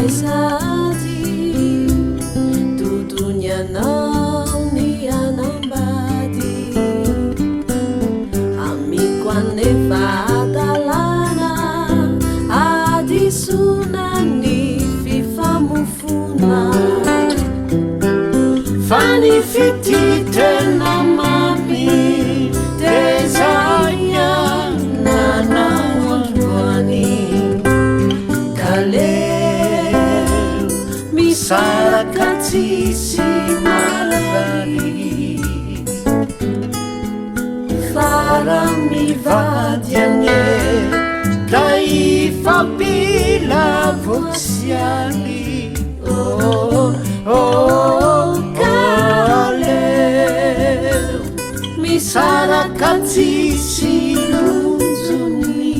Izay sady dodony anao ny hanambady. Amiko anefa hadalana, hadisoana ny fifamofoana. Fa ny fitia tena mamy tezaina nanao androany. Kaleo misaraka tsisy malavary. Fa raha mivady anie ka hifampila voatsiary. Oh, oh, kaleo misaraka tsisy lonjony.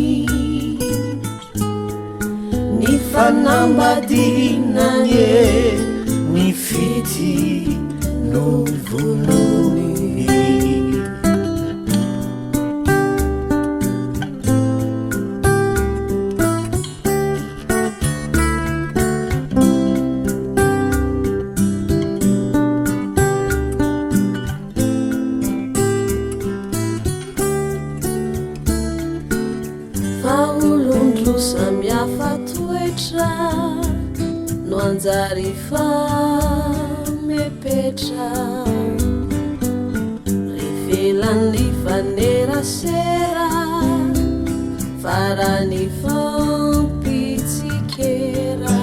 Ny fanambadiana anie ny fitia no vonoiny. Fa olon-droa samihafa toetra no anjary famepetra. Rivelan'ny fanerasera fa raha ny fampitsikera.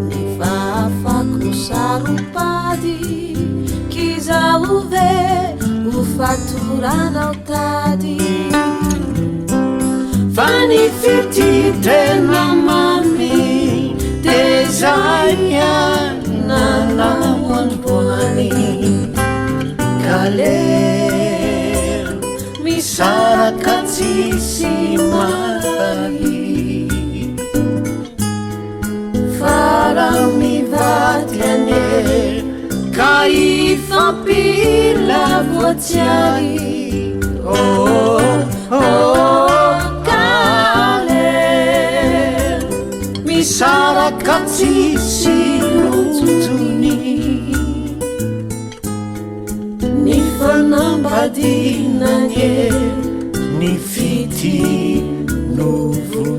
Ny fahafako saro-pady k'izaho ve ho fatoranao tady. Fa ny fitia tena mamy tezaina nanao androany. Kaleo misaraka tsisy mahay. Fa raha mivady anie ka hifampila voatsiary. Oh, oh, kaleo misaraka tsisy lotony. Ny fanambadiana anie ny fitia no vonoiny.